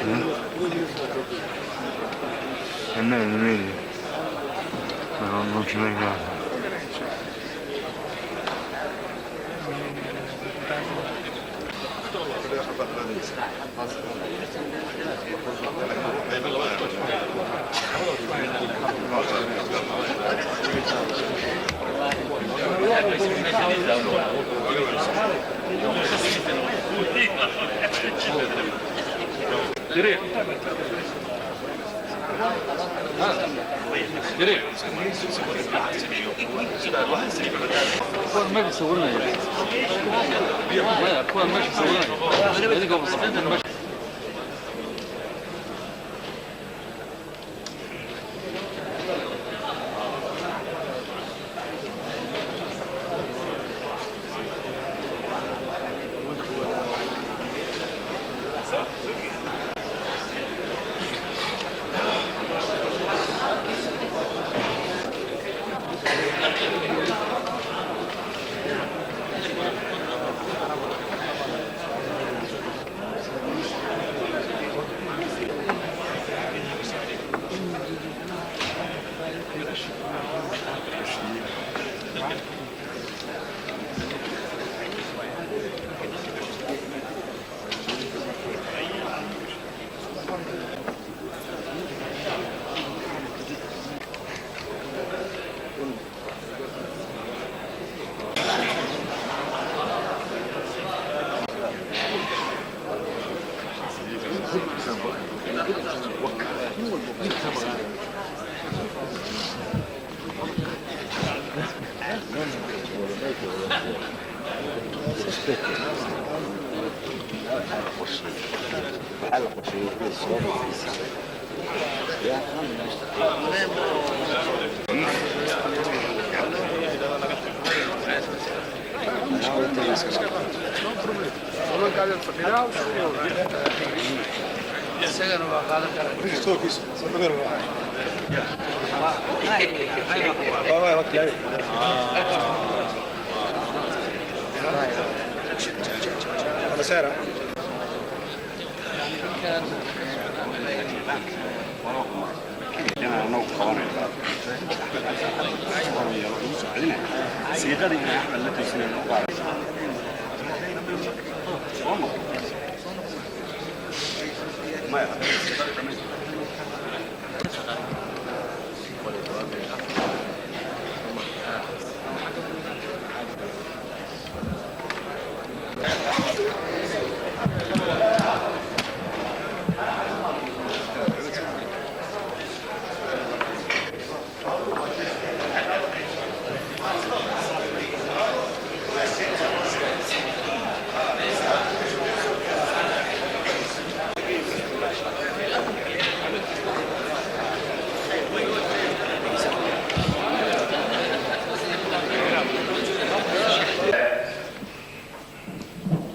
And then the media. I don't know what you make out of it.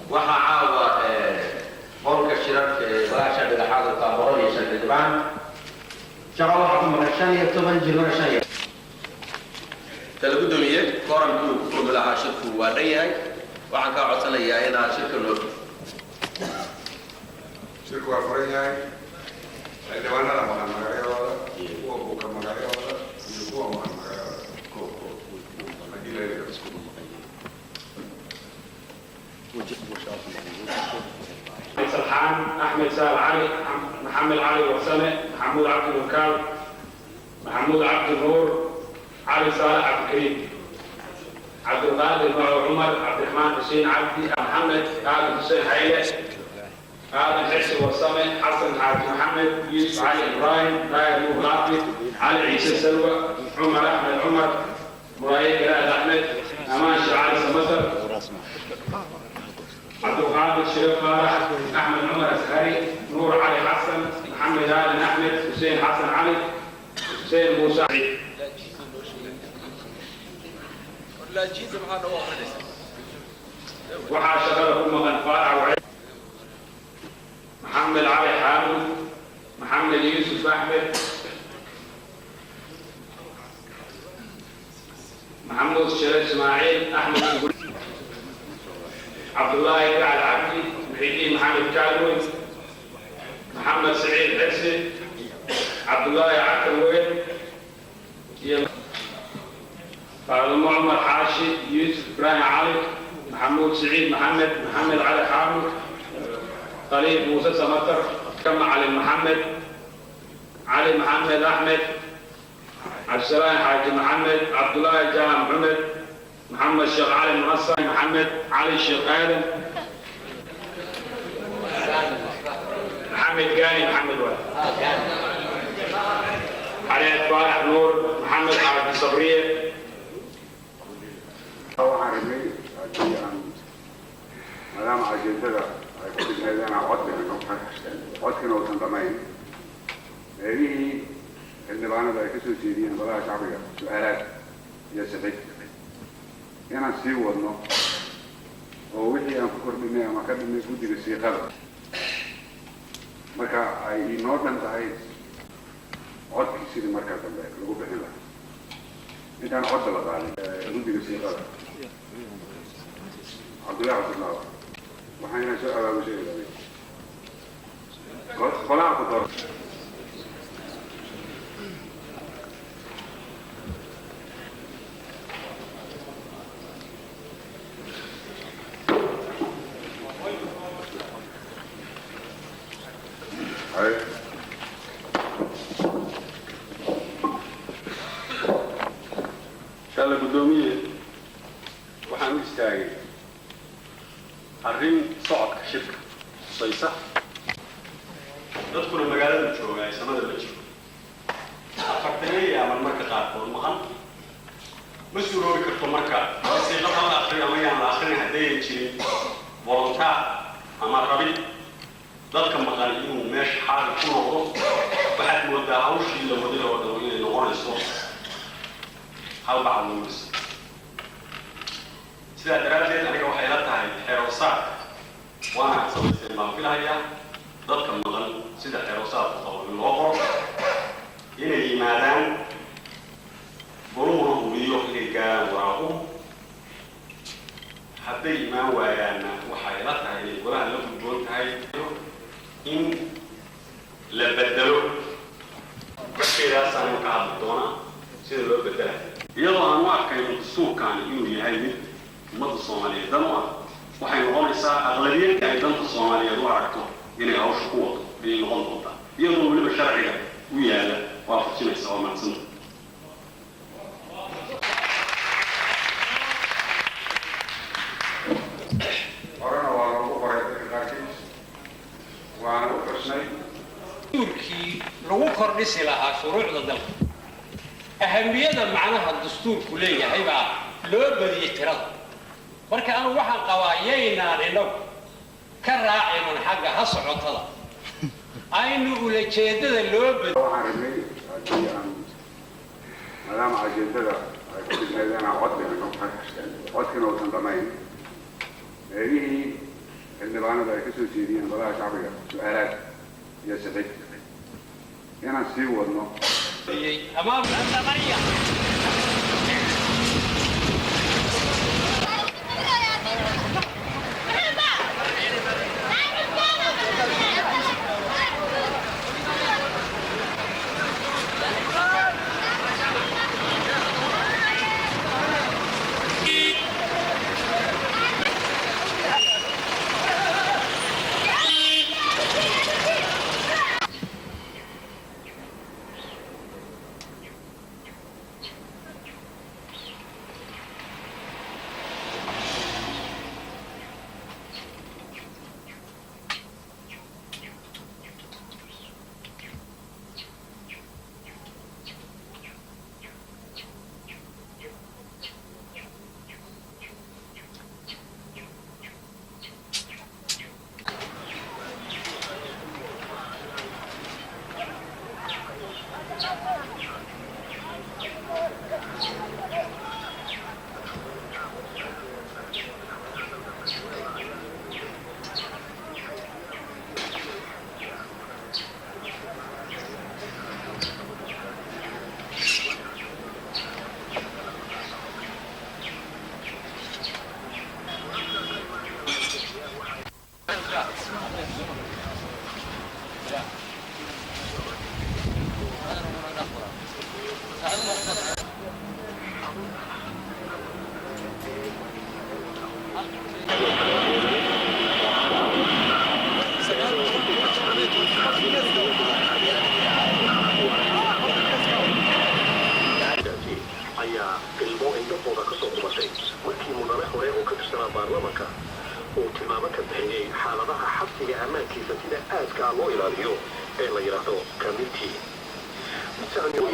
Waxaa caawa qolka shirarka ee golaha dhexaad taa 105 xildhibaan. Shaqo waxaa ku maqan 15 jirona shan iyo Tala gudoomiye, koorankii uu ku kulmi lahaa shirku waa dhan yahay. Waxaan kaa codsanayaa inaad shirka noo Shirku waa furan yahay. Xildhibaanada maqan magacyadooda, kuwa buka magacyadooda iyo kuwa maqan magacyadooda haddii la heli karo. Salxaan Axmed Saal Cali, Maxamed Cali Warsame, Maxamuud Cabdi Wakaal, Maxamuud Cabdi Nuur, Cali Saalax Cabdikariim, Cabdulqaadir Maco Cumar, Cabdiraxmaan Xuseen Cabdi, Maxamed Aadan Xuseen Xayle, Aadan Xirsi Warsame, Xasan Xaaji Maxamed, Yuusuf Cali Ibraahim, Daahir Nuur Laafi, Cali Ciise Salwa, Cumar Axmed Cumar, Muraaye Garaad Axmed, Amaan Sheekh Cali Samatar, Cabdulqaadir Sheekh Faarax, Axmed Cumar Ashari, Nuur Cali Xasan, Maxamed Aadan Axmed, Xuseen Xasan Cali, Xuseen Muuse. Waxaa shaqada ku maqan Faarax Wacid, Maxamed Cali Xaamud, Maxamed Yuusuf Axmed, Maxamuud Sheekh Ismaaciil Axmed, Cabdullaahi Gacal Cabdi, Muxidiin Maxamed Kaalwey. Maxamed Siciid Xirsi, Cabdullaahi Cakar Weyn iyo Faadumo Cumar Xaashi, Yuusuf Ibraahim Cali, Maxamuud Siciid Maxamed, Maxamed Cali Xaamud, Khaliif Muuse Samatar, Kama Cali Maxamed, Cali Maxamed Axmed, Cabdisalaam Xaaji Maxamed, Cabdullaahi Jaam Maxamed, Maxamed Sheekh Cali Muxasan, Maxamed Cali Sheekh Aadan, Maxamed Gaani Maxamed Waal, Xareed Faarax Nuur, Maxamed Xaaji Sabriye. Waxaan rabnay haddii aan maadaama ajeendada ay ku dhignayd inaan cod bixino, codkina uusan dhamayn, meelihii xildhibaanada ay ka soo jeediyeen golaha shacbiga su-aalaad iyo sixid inaan sii wadno oo wixii aan ku kordhinay ama ka dhinnay guddiga siiqada marka ay inoo dhan tahay codkii sidii markaa dambe lagu bixin lahaa intaan codda la qaadin guddiga siiqada. Cabdullahi Cabdilaawa, waxaa inaan soo abaabushay qolaha ku dooro. Haye. Inshaalla guddoomiye, waxaan u istaagay arrin socodka shirka khusaysa. Dadkuna magaalada jooga ay samada ma jiro 40 ama marka qaarkood maqan ma suuroobi karto. Marka wasiiqada la akriyo ama yaan la akrin, haddayan jirin volunteer ama rabid dadka maqan inuu meesha xaadir ku noqdo, waxaad moodaa hawshii la waday oo dhan inay noqonayso hal bac lagu dhis. Sidaa daraaddeed aniga waxay la tahay xeeroosaadka waana ad samaysteen baan filahayaa, dadka maqan sida xeeroosaadku qabo in loo qoro inay yimaadaan, goluhuna hubiyo inay gaaraan waraaquhu. Hadday imaan waayaanna, waxay la tahay inay golaha la gudboon tahay in la bedelo. Markeedaasaan ka hadli doonaa sida loo bedela, iyadoo aan u arkayno dastuurkaani inuu yahay mid ummadda Soomaaliyeed dan u ah. Waxay noqonaysaa aqlabiyadda ay danta Soomaaliyeed u aragto inay hawsha ku wado ayay noqon doontaa, iyadoo weliba sharciga u yaala waafajinaysa. Waa mahadsanta. Horena waa loogu qoray dadka qaarkiis, waana u xusnay. Dastuurkii lagu kordhisi lahaa shuruucda dalka, ahamiyada macnaha dastuurku leeyahay baa loo badiyey tirada. Marka anu waxaan qabaa yaynaan inagu ka raacinun xagga ha socotada, aynu ulajeedada loo badiy. Waxaan rabnay haddii aan maadaama ajeendada ay ku dhignayd inaan cod bixino, codkina uusan dhamayn, meelihii xildhibaanada ay ka soo jeediyeen golaha shacbiga su-aalaad iyo sixid inaan sii wadno. Ama Ayaa ilmo indhahooda ka soo qubatay markii mudane hore oo ka tirsanaa baarlamanka uu tilmaamo ka bixiyey xaaladaha xabsiga ammaankiisa sida aadka loo ilaaliyo ee la yidhaahdo Kamiti.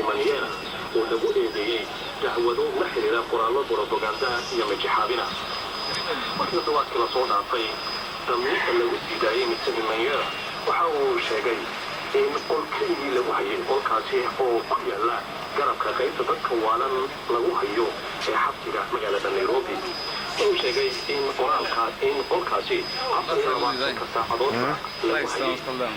Maniera oo lagu eedeeyey dacwado la xiriira qoraallo borobaganda iyo majaxaabina. Markii toddobaadkii lasoo dhaafay damiinta lagu sii daayey Mr Maniera, waxa uu sheegay in qol keligii lagu hayay, qolkaasi oo ku yaala garabka qaybta dadka waalan lagu hayo ee xabsiga magaalada Nairobi. Wuxuu sheegay in qoraalka in qolkaasi 24-ka saacadoodba lagu hayay xabsiga.